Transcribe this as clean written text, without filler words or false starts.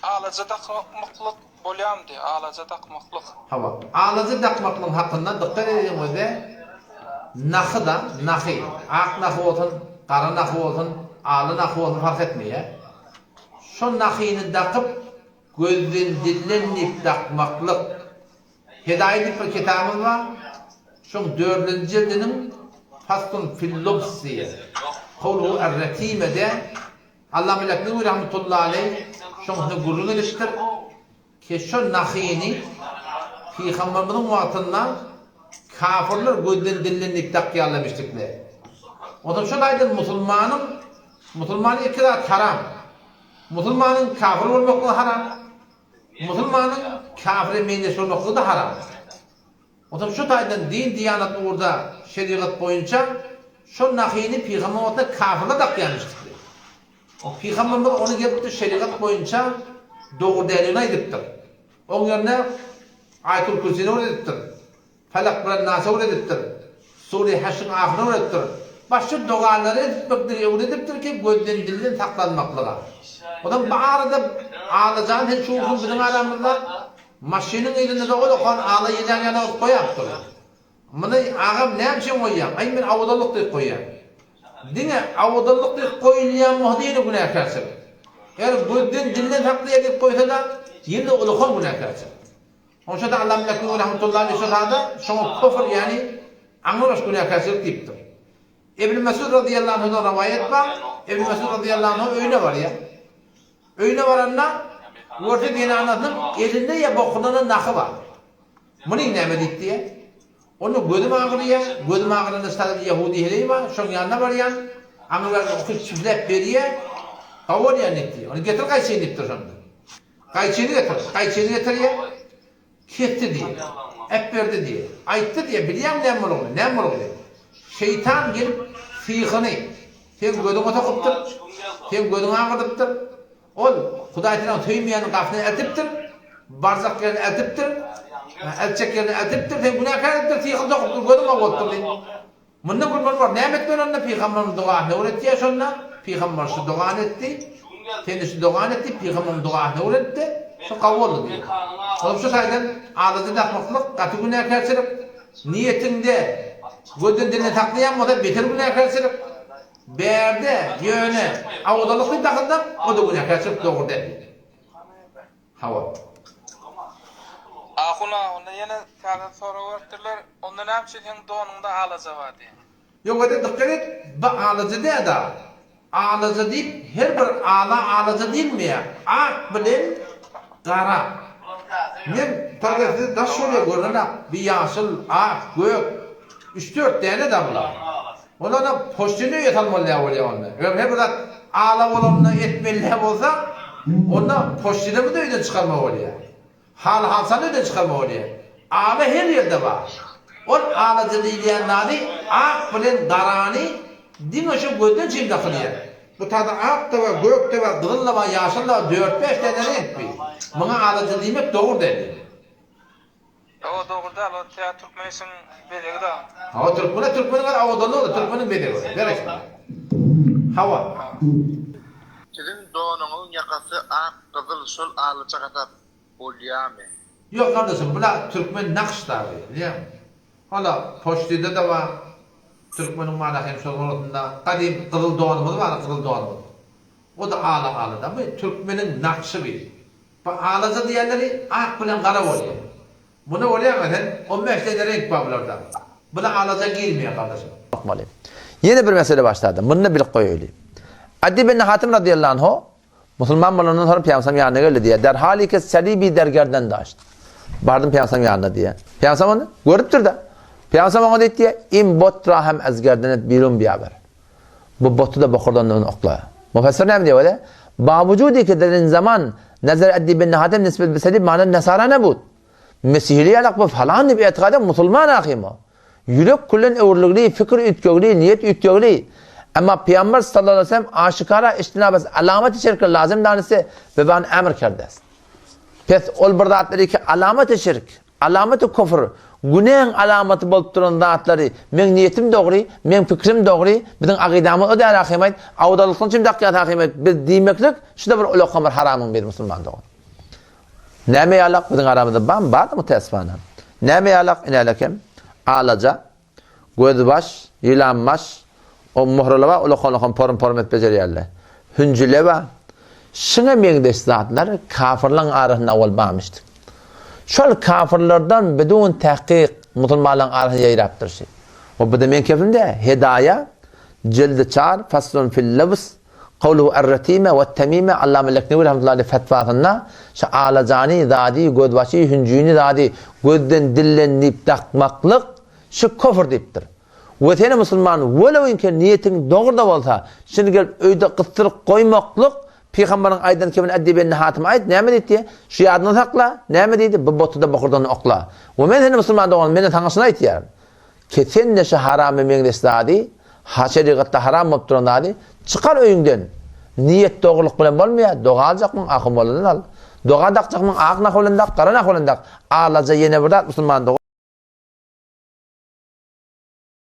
Alaja dakmaklyk bolýamdy, alaja dakmaklyk. Hawa, alaja dakmaklygyň hakynda dykgat edeniňizde nahy-da, nahy, ak nahy bolsun, gara nahy bolsun, ala nahy bolsun fark etmeýär. Şo nahyny dakyp, gözden dilden diýip dakmaklyk. Hedaýa diýip bir kitabymyz bar. Şoň dördünji jildiniň Faslun fil-lubs diýýär. Kowluhu er-Retimede Allama Leknewi rahmetullahi aleý şoň üstünde gürrüň edipdir ki şo nahyny Pygamberimiziň wagtynda kafirler gözden dilden diýip dakýarlarmyşdikler. Onsoň şo taýdan musulmanyň musulmana iki zat haram. Musulmanyň kafir bolmaklygy haram. Musulmanyň kafire meňzeş bolmaklygy-da haram. Onsoň şu taýdan din diýanat ugurda şerigat boýunça şo nahyny pygamber wagtynda kafirler dakýarmyşdykly. Pygamberimiz ony gelipdir şerigat boýunça dogry däldigini aýdypdyr. Oň ýerine Aýatul Kürsini öwredipdir. Falak bilen Nasa öwredipdir. Sure Haşryň ahyryny öwredipdir. Başga dogalary etmekligi öwredipdir ki gözden dilden saklanmaklyga. Onsoň bu arada Allajan sen şu gün biziň aramyzda maşynyň yzynda-da ol okan ala ýylan ýaly gylyp goýapdyr. Muny agam näme üçin goýýaň? Aý men owadanlyk diýip goýýan. Diňe owadanlyk diýip goýulýan bolsa ýene günäkärçilik. Eger gözden dilden saklaýar diýip goýsa-da ýene-de ulakan günäkärçilik. Onşa-da Allam Mekgewi rahmetullahi aleýh şo zada şoňa kufr ýagny aňrybaş günäkärçilik diýipdir. Ibn Mesud razyýallahu anhudan rowaýat bar, Ibn Mesud razyýallahu anhu öýüne barýar. Öýüne baranda görse zenanasynyň elinde ýa bokunanda nahy bar. Muny näme diýip diýýär. Onda gözüm agyrýar, gözüm agyranda ştada bir ýahudi heleý bar, şoň ýanyna barýan, aňrybaş okyp çüfläp berýär, gowy bolýar diýipdir. Ony getir gaýçyny diýipdir şonda. Gaýçyny getir. Gaýçyny getirýär. Kesdi diýýär. Äpberdi diýýär. Aýtdy diýýär, bilýäňmi näme bolangyny? Näme bolangyny? Şeýtan gelip syhyny seň gözüňe sokupdyr. Seň gözüňi agyrdypdyr. Ol Hudaý Tagalaň söýmeýäniniň gapysyna eltipdir. Barjak ýerine eltipdir. Eltjek ýerine eltipdir. Seni günäkär edipdir, syhyny sokupdyr, gözüň aw bolupdyr diýip. Mundan gürrüň bar. Näme etmeli onda? Pygamberimiz dogasyny öwretýär şonda. Pygamber şu dogany etdi. Sen-de şu dogany et diýip, pygamberimiz dogasyny öwretdi. Şu gowy boldy diýýär. Olam şu taýdan alada dakmaklyk gaty günäkärçilik. Niýetiňde gözden dilden saklaýan bolsa beter günäkärçilik. Bärde ýöne awadalyk diýip dakynsaň, o-da günäkärçilik dogry däl diýdi. Hawa. Ahun aga onda ýene täze sorag beripdirler, onda näme üçin seň donuňda alaja bar diýen. Ýok ede dykgat et bu alaja däl da alaja diýip her bir ala alaja diýilmeýär ak bilen gara men taze size daş bolýar görünen ak bir ýaşyl ak gök üç dört däne da bular. Onda-da poçtini öýe salmaly däl bolýar onda. Eger her bir zat ala bolanda etmeli bolsa, onda poçtinemi-de öýden çykarmaly bolýar. Haly-halsany öýden çykarmaly bolýar. Ala her ýerde bar. Ol alaja diýilýän zady ak bilen garany diňe şo gözden çyn dakylýar. Bu tada ak-da bar, gök-de bar, gyzyl-da bar, ýaşyl-da bar, dört-bäş däne reňk bi. Muňa alaja diýmek dogry däl. Hawa dogry däl o tä türkmen işiň bezegi da. Hawa türkmene türkmeniň az owadanlygy türkmeniň bezegi berekella hawa. Siziň donuňyzyň ýakasy ak gyzyl şol alaja hasap bolýamy. Ýok gardaşym bula türkmen nakş dagy bilýäňmi hala poçtida-da bar türkmeniň mana hem şol orasynda gadym gyzyl donumyz bar gyzyl donumyz o-da ala alada bu türkmeniň nakşy bi Bu alaja diýenleri ak bilen gara bolýar. Muny bolýaňa sen 15 däne reňk bar bularda. Bula alaja girmeýär gardaşym. Bakmaly. Ýene bir mesele başlady. Muny-da bilip goýaýly. Adi ibn Hatim radyýallahu anhu musulman bolandan soň Pygamberimiziň ýanyna geldi diýýär. Derhalike salibi der gerden daşt. Bardym Pygamberimiziň ýanyna diýýär. Pygamberimiz ony görüpdir-de. Pygamberimiz oňa diýdi diýýär, Im botra hem ez gerdenet birun biýaber. Bu boty-da bokurdandan okla. Mufessir näme diýýär wele? Ba wujudi ki der in zaman nezer Addi bin Hatim nisbet bi salib mana nasara nebud. Mesihili ýalak bu falan diýip etikat eden musulman ahim o. Ýürek küllen öwrüligli, fikir üýtgegli, niýet üýtgegli. Emma Pygamber sallallahu aleyhi ve sellem aşikara ijtinab az alamaty şirki lazym danise we ban emr kerdest. Pes ol bir zatlary ki alamaty şirk, Alamaty küfr, günäň alamaty bolup duran zatlary, meň niýetim dogry, meň pikrim dogry, biziň akydamyz o däl ahymaýt, awdalykdan çyn dakýas ahymaýt, biz diýmeklik, şu-da bir ulakam bir haramyň biri musulman dogan. Näme ýalak biziň aramyzda barmy? Bardy muteessifana. Näme ýalak inälekem? Alaja, gözbaş, ýylanbaş, o muhrala bar, ulakan-ulakan porum-porum edip bejerýärler. Hünjüle bar. Şuňa meňzeş zatlar kafyrlaryň arasynda owal barmyşdy. Şol kafyrlardan bidun tahkyk musulmanlaryň arasyna ýaýrapdyr şi. We bu-da meň kepim däl. Hedaýa, jildi çar, faslun fil libs, kowluhu er-retime we-temime Allama Leknewi rahmetullahi aleýh fetwasynda şu alajany, zady, gözbaşy, hünjüni zady gözden dillen diýip dakmaklyk şu kofr diýipdir. We seni musulman welewinki niýetiň dogry-da bolsa, şuny gelip öýde gysdyryp goýmaklyk Pygambaryň aýdan kebini Addi benni Hatyma aýt, näme diýdi diýýär? Şu ýadyňda sakla, näme diýdi? Bu boty-da bokurdagyny okla. We men seni musulman doganym, menden saňa şuny aýtýaryn. Ki sen-de şu harama meňzeş zady, ha şerigatda haram bolup duran zady, çykar öýüňden. Niýet dogrulyk bilen bolmaýar, doga aljakmyň, ahun molladan al. Doga dakjakmyň, ak nah bilen dak, gara nah bilen dak. Alaja ýene bir zat musulman dogan.